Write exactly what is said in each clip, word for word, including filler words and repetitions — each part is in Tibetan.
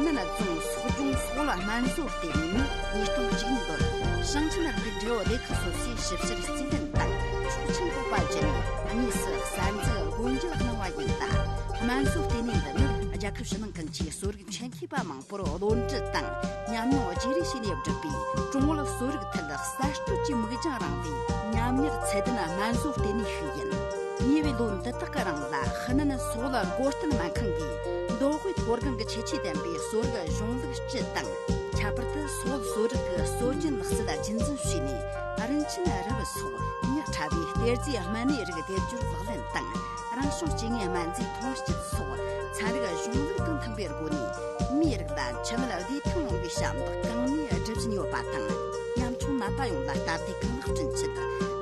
ནན་རྫོང་སོག་ལྗོངས་སོག་ལ་སྨན་བཟོ་ལྟེ་གནས་ནི་ཉིས་སྟོང་བཅུ་གཉིས་ལོར་ཞིང་ཆེན་རིགས་སྒྲེའུ་སྡེ་ཁག་སོ་སོས་ཞིབ་བཤེར་རྩིས་ལེན་དང་ཆོག་མཆན་བཀོད་པ་བརྒྱུད་ནས། གཉིས་སུ་གསར་འཛུགས་སྒོ་འབྱེད་གནང་བ་ཡིན་ལ། སྨན་བཟོ་ལྟེ་གནས་འདི་ནི་རྒྱལ་ཁབ་ཕྱི་ནང་ཀུན་གྱི་གསོ་རིག་ཆེད་མཁས་པ་མང་པོར་བློ་འདྲི་དང་ཉམས་མྱོང་བརྗེ་རེས་བྱས་ནས་བསྒྲུབས་པའི་ཀྲུང་ཨུའི་གསོ་རིག་ཐད་གསར་གཏོད་ཀྱི་མིག་རྒྱང་རིང་བའི་ཉམས་མྱོང་ཚད་ལྡན་སྨན་བཟོ་ལྟེ་གནས་ཤིག་ཡིན། ཉེ་བའི་ལོ་འདི་དག་གི་རིང་ལ་ཧི་ནན་སོག་ལི་སྒོ་བསྟེན་སྨན་ཁང་གིས་མདོ་དབུས་མཐོ་སྒང་གི་ཁྱད་ཆོས་ལྡན་པའི་གསོ་རིག་གཞུང་ལུགས་སྤྱི་དང་། ཁྱད་པར་དུ་སོག་ལི་གསོ་རིག་གི་སྲོལ་རྒྱུན་ལག་རྩལ་རྒྱུན་འཛིན་བྱས་ནས། རིན་ཆེན་རིལ་བུ་སོགས་ཉག་ཕྲ་བའི་གཏེར་རྫས་སྨན་སྣའི་རིགས་སྡེབ་སྦྱོར་ལག་ལེན་དང་། རང་བྱུང་སྐྱེ་དངོས་སྨན་རྫས་ཐོན་སྐྱེད་སོགས་ཚན་རིག་གཞུང་ལུགས་དང་མཐུན་པའི་སྒོ་ནས། མིའི་རིགས་ལ་འཆི་མེད་བདེ་ཐང་ཡོང་བའི་ཞབས་འདེགས་གང་ནུས་སྒྲུབ་བཞིན་ཡོད་པ་དང་། ཉམ་ཆུང་ནད་པ་ཡོངས་ལ་སྟབས་བདེ་གང་ལེགས་བསྐྲུན་ཆེད།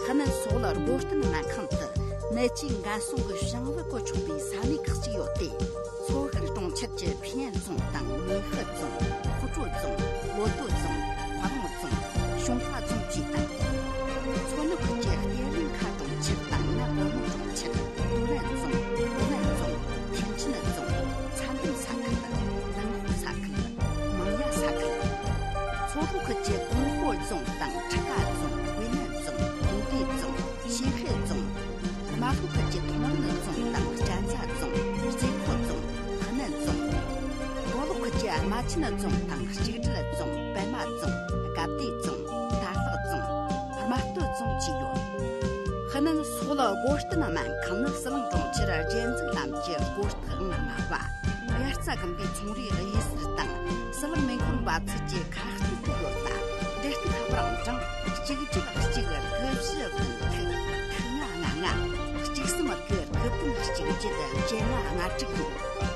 ཧི་ནན་སོག་ལི་སྒོ་བསྟེན་སྨན་ཁང་དུ་ནད་ཀྱི་འགན་སྲུང་གི་བྱང་བུ་བཀོལ་ཆོག་པའི་ས་གནས་ཁག་ཅིག་ཡོད་དེ། མཚོ་ཤར་གྲོང་ཁྱེར་གྱི་ཕིན་ཡན་རྫོང་དང་མིན་ཧི་རྫོང་། ཧུ་ཀྲོའུ་རྫོང་། ལོ་ཏོ་རྫོང་། ཧྭ་ལུང་རྫོང་། ཞུང་ཧྭ་རྫོང་བཅས་དང་། མཚོ་ནུབ་ཁུལ་གྱི་གཏེར་ལེན་ཁ་གྲོང་ཁྱེར་དང་ན་གོར་མོ་གྲོང་ཁྱེར། ཏུའུ་རན་རྫོང་། ཧུའུ་ནན་རྫོང་། ཐེམ་ཆེན་རྫོང་། ཚྭ་འདམ་ས་ཁུལ། ལིང་ཧུ་ས་ཁུལ། མང་ཡ་ས་ཁུལ། མཚོ་ལྷོ་ཁུལ་གྱི་ཀོང་ཧོ་རྫོང་དང་ཁྲི་ཀ་རྫོང་། ཝེ་ནན་རྫོང་། ཧུའུ་ཏེ་རྫོང་། ཞིན་ཧེ་རྫོང་། རྨ་ལྷོ་ཁུལ་གྱི་ཐོང་རན་རྫོང་དང་གཅན་ཚ་རྫོང་། རྩེ་ཁོག་རྫོང་། ཧི་ནན་རྫོང་། མགོ་ལོག་ཁུལ་གྱི་རྨ་ཆེན་རྫོང་དང་གཅིག་སྒྲིལ་རྫོང་། པད་མ་རྫོང་། དགའ་བདེ་རྫོང་། དར་ལག་རྫོང་། རྨ་སྟོད་རྫོང་བཅས་ཡོད། ཧི་ནན་སོག་ལི་སྒོ་བསྟེན་སྨན་ཁང་ནི་ཟི་ལིང་གྲོང་ཁྱེར་རྒྱལ་འཛུགས་ལམ་གྱི་སྒོ་རྟགས་ལྔ་པ། དབྱར་རྩྭ་དགུན་འབུའི་ཚོང་རའི་གཡུལ་ས་དང་། ཟི་ལིང་མེ་འཁོར་འབབ་ཚིགས་ཀྱི་ཁ་གཏད་དུ་ཡོད་ལ། འབྲེལ་གཏུག་ཁ་པར་ཨང་གྲངས་གཅིག་བརྒྱད་གཅིག་དགུ་བཞི་བདུན་ཐིག་ཐིག་ལྔ་ལྔ་ལྔ། གཅིག་གསུམ་དགུ་དགུ་བདུན་གཅིག་བརྒྱད་བརྒྱད་ལྔ་ལྔ་དྲུག་ཡིན།